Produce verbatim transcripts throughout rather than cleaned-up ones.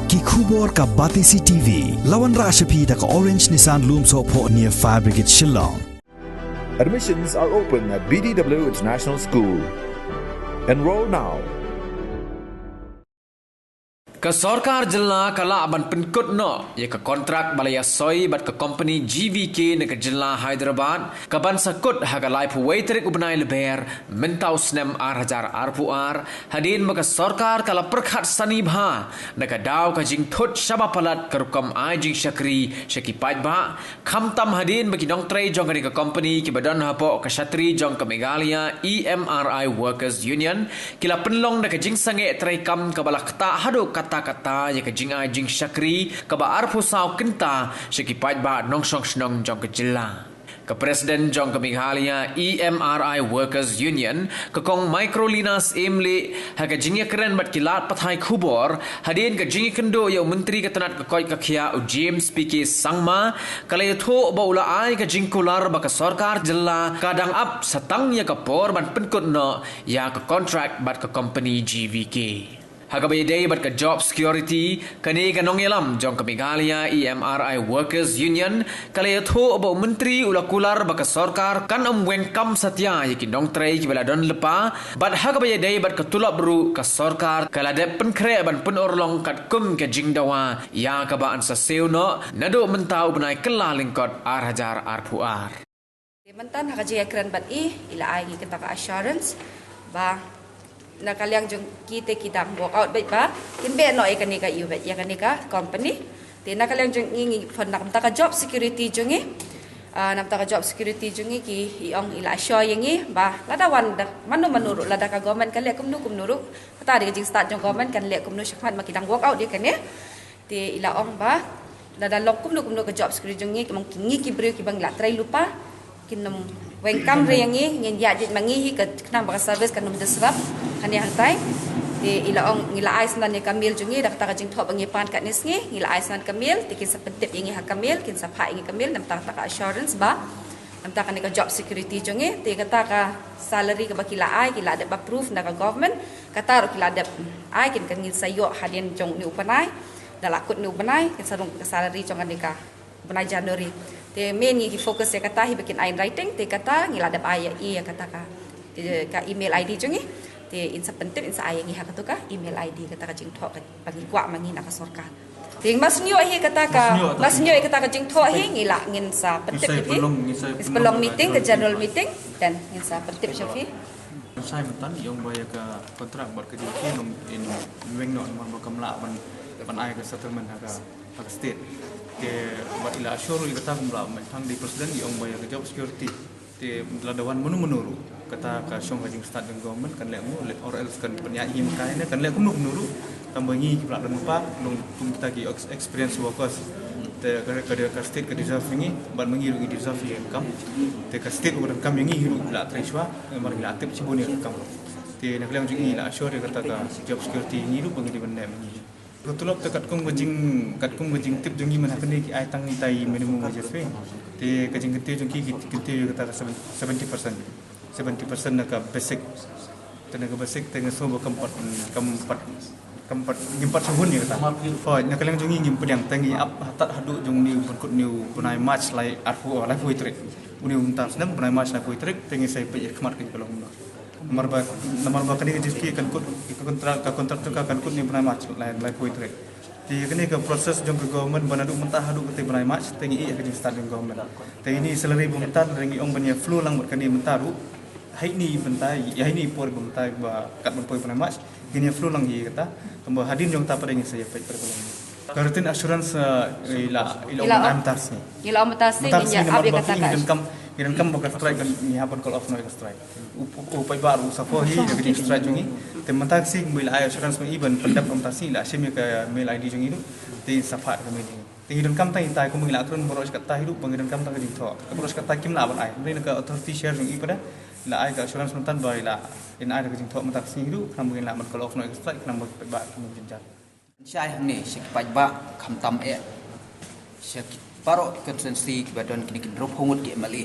Ki khubor ka Batesi T V. La wanrah sha phi da ka Orange Nissan Lumsohphoh near Fire Brigade Shillong. Admissions are open at B D W International School. Enroll now. Ka sorkar jylla ka lah ban pynkut noh ïa ka kontrak ba la ïasoi bad ka kompani G V K na ka jylla Hyderabad, ka ban sa kut ha ka laiphew wei tarik u bnai Lber mynta u snem ar hajar arphew ar, hadien ba ka sorkar ka la pyrkhat sani bha na ka daw ka jingthut shaba palat ka rukom ai jingshakri sha ki paidbah, khamtam hadien ba ki nongtrei jong kane ka kompani kiba don hapoh ka shatri jong ka Meghalaya E M R I Workers Union ki la pynlong da ka jingsangeh treikam kaba la ktah haduh katta katta ïa ka jingai jingshakri kaba arphew saw kynta sha ki paidbah nongshong shnong jong ka jylla. Ka President jong ka Meghalaya E M R I Workers Union, ka Kong Microlina Syiem Leeh, ha ka jingïakren bad ki lad pathai khubor hadien ka jingïakynduh ïa u Myntri ka tnat ka koit ka khiah u James P K Sangma, ka la ïathuh ba u la ai ka jingkular ba ka sorkar jylla ka dang ap sa tang ïa ka por ban pynkut noh ïa ka kontrak bad ka kompani G V K. Ha kaba ïadei bad ka job security, kane ka nongïalam jong ka Meghalaya E M R I Workers Union ka la ïathuh ba u Myntri u la kular ba ka sorkar kan ym weng kam satia ïa ki nongtrei kiba la don lypa, bad ha kaba ïadei bad ka tulop ruh ka sorkar ka la dep pynkhreh ban pynurlong katkum ka jingdawa ïa kaba yn sa siew noh naduh mynta u bnai Kyllalyngkot ar hajar arphew ar. Te mynta ha ka jingïakren bad i, i la ai ngi kata ka assurance ba na ka liang jong ki te ki dang walk out beit ba kin beh noh ïa kane ka, ïa kane ka company. Te na ka liang jong ngi, ngi phone na ka bynta ka job security jong ngi. Ah, na ka bynta ka job security jong ngi, ki i ong, i la assure ïa ngi ba lada wan da mano mano ruh, lada ka government ka leh kumno kumno ruh, kata dei ka jingstad jong government, kan leh kumno shakhmat ma ki dang walk out ïa kane. Te i la ong ba lada long kumno kumno ka job security jong ngi, ki mong ki, ngi ki briew kiba ngi la trei lypa, kin ym weng kam re ïa ngi, ngin ïaid jait ma ngi hi, ka khnang ba ka service kan ym disrupt hangne hangtai. Te i la ong, ngi la ai synran ïa ka mail jong ngi da kata ka jingthoh ba ngi pan katne sngi, ngi la ai synran ka mail, te kin sa pyntip ïa ngi ha ka mail, kin sa phah ïa ngi ka mail na ka bynta kata ka assurance ba na ka bynta kane ka job security jong ngi. Te kata ka salary kaba ki la ai, ki la dep approve na ka government, kata ruh ki la dep ai, kin, kan ngin sa ïoh hadien jong une u bnai. Da la kut une u bnai, kin sa rung ka salary jong kane ka bnai January. Te main ngi ki focus ïa kata hi ba kin ai in writing, te kata ngi la dep ai ïa i ïa kata ka, ka email I D jong ngi. Te in sa pyntip, in sa ai ïa ngi ha katu ka email I D, kata ka jingthoh ka ba ngi kwah ma ngi na ka sorkar. Te ma sngewthuh hi kata ka, ma sngewthuh ïa kata ka jingthoh hi, ngi la, ngin sa pyntip ïa phi. Ngin sa pynlong meeting, ka general meeting, then ngin sa pyntip ïa phi. Sa mynta i ong ba ïa ka kontrak bad ka G V K nong in weng noh namar ba kam lah ban, ban ai ka settlement ha ka, ha ka state. Te bad i la assure ïa kata, kumba la mynta dei President, i ong ba ïa ka job security, te lada wan mano mano ruh, kata ka shong ka jingstad jong government, kan leh kumno, or else kan pynïaid hi ma ka ne, kan leh kumno kumno ruh. Tang ba ngi kiba la don lypa, long kum kita ki ex-, experienced workers. Te ka, ka, ka state ka deserve ïa ngi, bad ma ngi ruh ngi deserve ïa ka kam. Te ka state ruh ka donkam ïa ngi hi ruh, la trei shuwa, namar ngi la tip shibun ïa ka kam. Te na ka liang jong ngi, la assure ïa kata ka job security ïa ngi ruh ba ngi dei ban leh ma ngi. Ka tulop te katkum ka jing, katkum ka jingtip jong ngi mynta kane ki ai tang itai minimum wage pay. Te ka jingkyntiew jong ki, ki kyntiew ïa kata ka seven, seventy percent. Seventy percent na ka basic. Te na ka basic te nga sngew ba kam pat, kam pat, kam pat, ngim pat shu hun ïa kata. Hooid, na ka liang jong ngi ngim pdiang, te ngi ap hatat haduh jong une u pynkut, une u bnai March lai arphew, laiphew tarik. Une u mynta snem bnai March laiphew tarik, te ngi sa peit ïa khmat ka jingpynlong kumno. Namar ba, namar ba kane ka G V K kan kut, ka kontrak, ka kontrak jong ka kan kut une u bnai March lai, laiphew tarik. Te kane ka process jong ka government ba naduh mynta haduh katei bnai March, te ngi ïeh ka jingstad jong government. Te ine i salary ba mynta, te ngi ong ban ïa flow lang bad kane mynta ruh. Ha ine i bynta, ha ine i por ba mynta ba kat ban poi bnai March, ngin ïa flow lang hi kata. Kumba hadien jong kata pat ngin sa ïa peit pat ka long. Ka written assurance, eh, i la, i la ong mynta ka sngi. I la ong mynta ka sngi, ngin ïa ap ïa kata. Ngi donkam, ngi donkam ba ka strike kan, ngi hap ban call off noh ïa ka strike. U, u, u paidbah ruh u suffer hi ïa ka jingstrike jong ngi. Te mynta ka sngi ba i la ai assurance ma i ban pyndep mynta ka sngi, i la shim ïa ka mail I D jong ngi ruh. Te in sa phah ka mail jong ngi. Te ngi donkam tang itai kumba ngi la kren baroh shi katta hi ruh ba ngi donkam tang ka jingthoh. Baroh shi katta kim lah ban ai. Hynrei na ka authority share jong i pat la ai ka assurance mynta ba i la, in ai da ka jingthoh mynta ka sngi hi ruh, khnang ba ngin lah ban call off noh ïa ka strike, khnang ba ki paidbah kim jynjar. Shai hangne sha ki paidbah, khamtam eh sha ki baroh ki constituency kiba don kine ki hynriewphew ngut ki M L A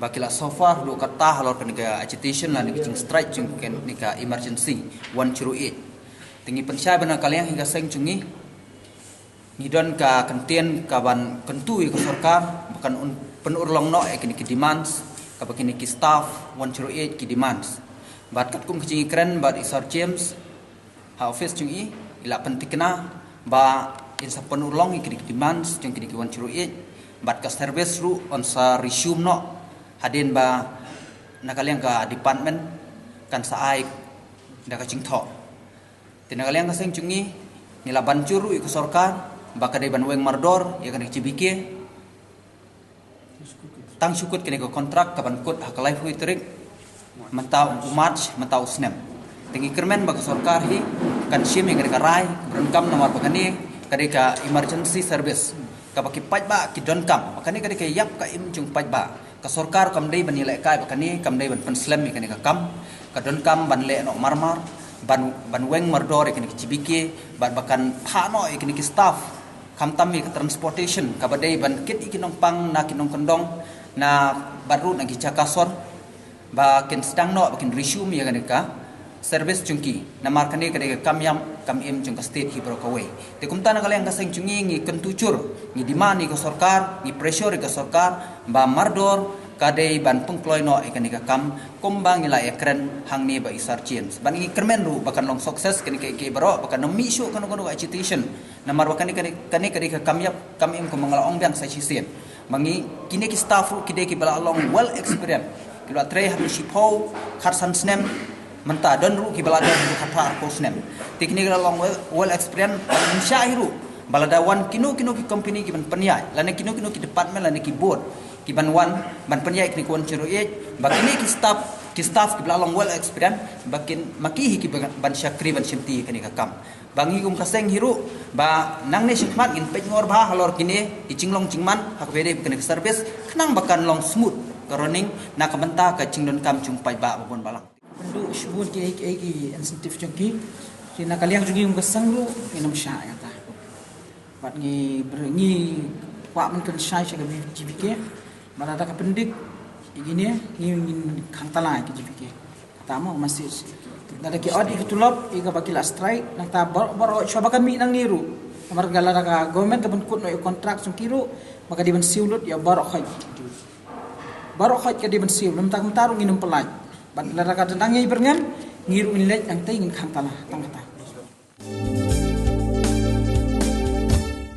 ba ki la suffer haduh katta halor kane ka agitation lane ka jingstrike jong kane ka emergency one zero eight. Te ngi pynshai ba na ka liang hi ka seng jong ngi, Ngi don ka kyntien ka ban kyntu ïa ka sorkar ba kan pynurlong noh ïa kine ki demands kaba kine ki staff one zero eight ki demands. Bad katkum ka jingkren bad i Sir James ha office jong i, i la pynthikna ba in sa pynurlong ïa kine ki demands jong kine ki one zero eight bad ka service ruh yn sa resume noh hadien ba na ka liang ka department kan sa ai da ka jingthoh. Te na ka liang ka seng jong ngi, ngi la ban jur ruh ïa ka sorkar ba ka dei ban weng mardor ïa kane ka G B K. Tang shu kut kane ka kontrak ka ban kut ha ka laiphew tarik mynta u March mynta u snem. Te ngi kyrmen ba ka sorkar hi kan shim ïa kane ka rai, ka donkam namar ba kane ka dei ka emergency service kaba ki paidbah ki donkam. Ba kane ka dei ka ïap ka im jong paidbah. Ka sorkar kam dei ban ïalehkai ba kane, kam dei ban pynslem ïa kane ka kam. Ka donkam ban leh noh marmar, ban, ban weng mardor ïa kane ka G B K, bad ba kan phah noh ïa kane ki staff, khamtam ïa ka transportation kaba dei ban kit ïa ki nongpang na ki nongkyndong, na bad ruh na ki jaka sor ba kin sdang noh ba kin resume ïa kane ka service jong ki. Namar kane ka dei ka kam ïap kam im jong ka state hi baroh kawei. Te kumta na ka liang ka seng jong ngi, ngi kyntu jur, ngi demand ïa ka sorkar, ngi pressure ïa ka sorkar ba mardor ka dei ban pynkloi noh ïa kane ka kam kumba ngi la ïakren hangne bad i Sir James. Bad ngi kyrmen ruh ba kan long success kane ka, ka baroh, ba kan ym mih shuh kano kano ka agitation. Namar ba kane, kane, kane ka dei ka kam ïap kam im kumba nga la ong biang sa shisien. Ba ngi, kine ki staff ruh ki dei kiba la long well experience. Ki la trei haduh shiphew khatsan snem. Mynta don ruh kiba la don haduh khatphra arphew snem. Te kine ki la long well, well experience, ba ngim shah hi ruh ba lada wan kino kino ki company ki ban pynïaid, lane kino kino ki department lane ki board ki ban wan ban pynïaid kine ki one zero eight, ba kine ki staff, ki staff kiba la long well experience ba kin, ma ki hi kiba ban shakri ban shimti kane ka kam. Ba ngi kum ka seng hi ruh ba nangne shakhmat ngin peit ngor bha halor kine ki jinglong jingman ha kaba ïadei bad kane ka service, khnang ba kan long smooth ka running na ka bynta ka jingdonkam jong paidbah babun balang. Pynduh shibun kiei kiei ki incentive jong ki. Te na ka liang jong ngi kum ka seng ruh ngin ym shah ïa kata. Bad ngi bre-, ngi kwah ban kren shai sha ka G B K. Bad lada ka pyndik ïa kine, ngi, ngin khang tala ïa ka G B K. Kata mo message. Lada ki ot ïa ka tulop ïa kaba ki la strike, nangta baroh, baroh shuwa ba kan mih nangne ruh. Namar ka lada ka government ka pynkut noh ïa ka kontrak jong ki ruh, ba ka dei ban siew lut ïa baroh khoit. Baroh khoit ka dei ban siew, namta kumta ruh ngin ym pyllait. Bad lada ka dang ïai byrngem, ngi ruh ngin leit hangtei ngin khang tala tang kata.